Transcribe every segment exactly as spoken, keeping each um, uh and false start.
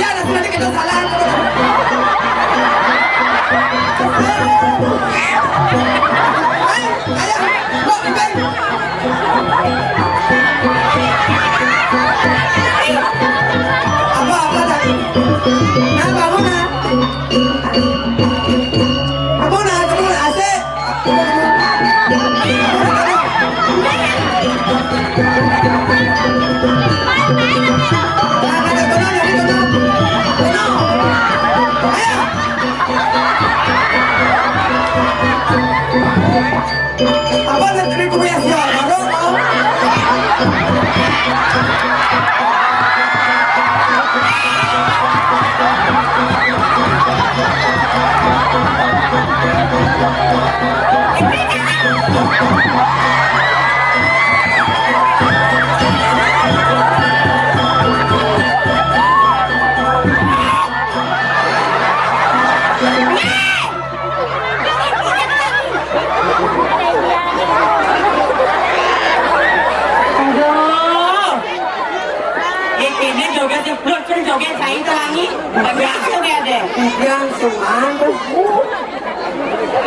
Ada sudah kita salah. Ayo, ayo, kok, Bang? Apa, apa tadi? Nah, bangun, nah. Bangun, nah, bangun, asik. Apa nak terima kasih? Aduh. Ini joget jeblok, terus joget saya itu lagi. Begitu dia deh. Yang semangat.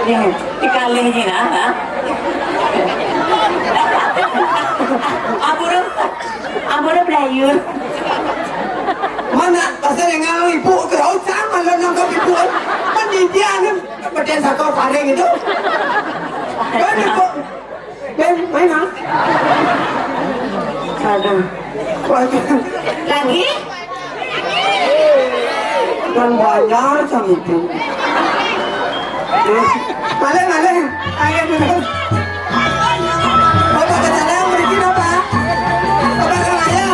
Ya, dikalih aja, nah. Ampun, ampun, Blayur. Mana pasal yang ngawi ibu ke, oh, sama lo nangkap ibu. Pendidikan, kemudian satu paling itu. Kan ibu. Ben, main, ah. Aduh. Waduh. Lagi? Dan banyak sama itu. Malih, malih. Ayo dulu. Bapak ke sana, berhenti, Bapak. Bapak ke saya.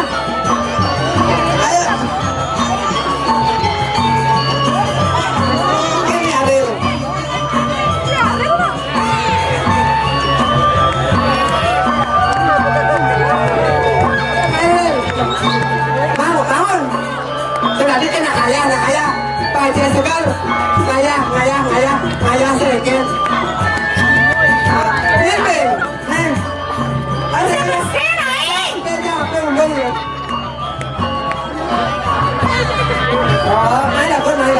Ayo. Ini Ariel. Mau, bangun. Sudah di kena ayah, nak ayah. Pak Haji Segar. Ayah, ayah, ayah, ayah sedikit. Ini, nih. Ada, ada. Saya apa yang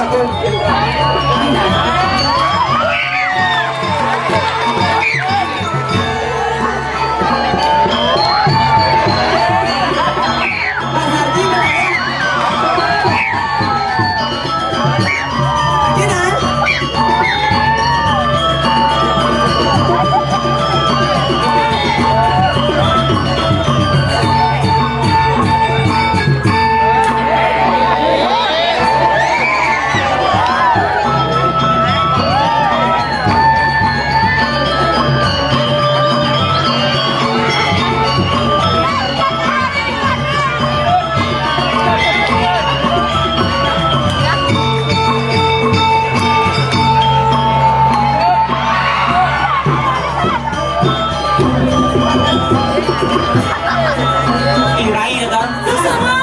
Irai ya, Tan? Susah, Ma.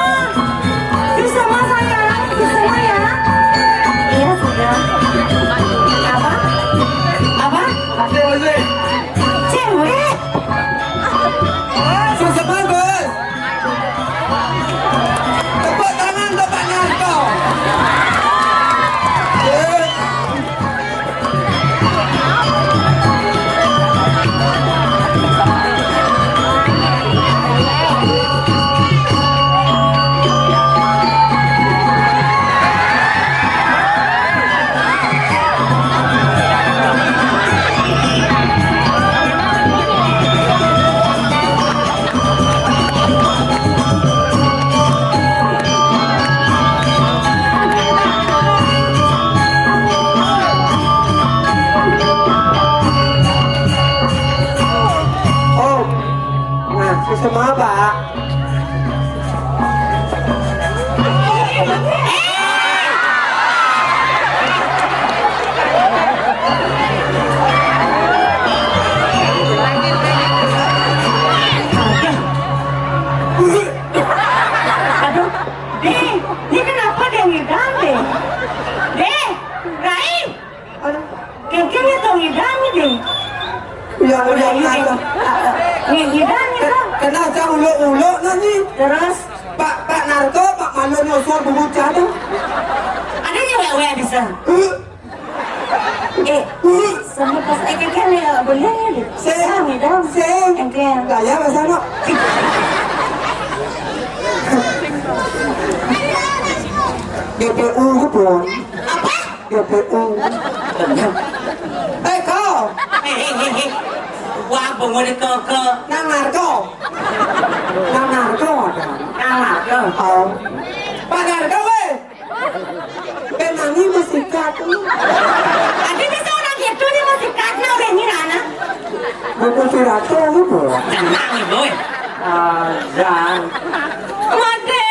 Susah, Ma, sayang. Susah, Ma, ya. Iya, sudah. Apa? Apa? Cewek. Susah, bagus. Tepuk tangan untuk Pak Narto. Oh, nah, susah, Pak. Aduh, Deh, ini kenapa dia ngidam, Deh? Deh, Rai, aduh, Kengkeng itu ngidam, Deh. Ya, udah, Rai, Deh. Ngidam, ngidam. Kena sang uluk-uluk nanti. Terus? Pak, Pak Narto, Pak Anu nyosor bubut jada. Ada nyewek-wek bisa. Eh, sama pas engkén ya boleh. Sing. Sami dong. Sing. Engkén. Gaya bahasa no. G P U gitu. Apa? G P U. Eh, kau. Eh, eh, eh, eh. Wah, bungo di keke. Nang narko. Nang narko ada. Nang narko. Oh. Pak narko, weh. Penani masikat. Tadi bisa orang gitu dia masikat, nah, orang ini, Rana. Buku pidato lu, Bu. Tenang, Ibu. Ah, jangan. Mate,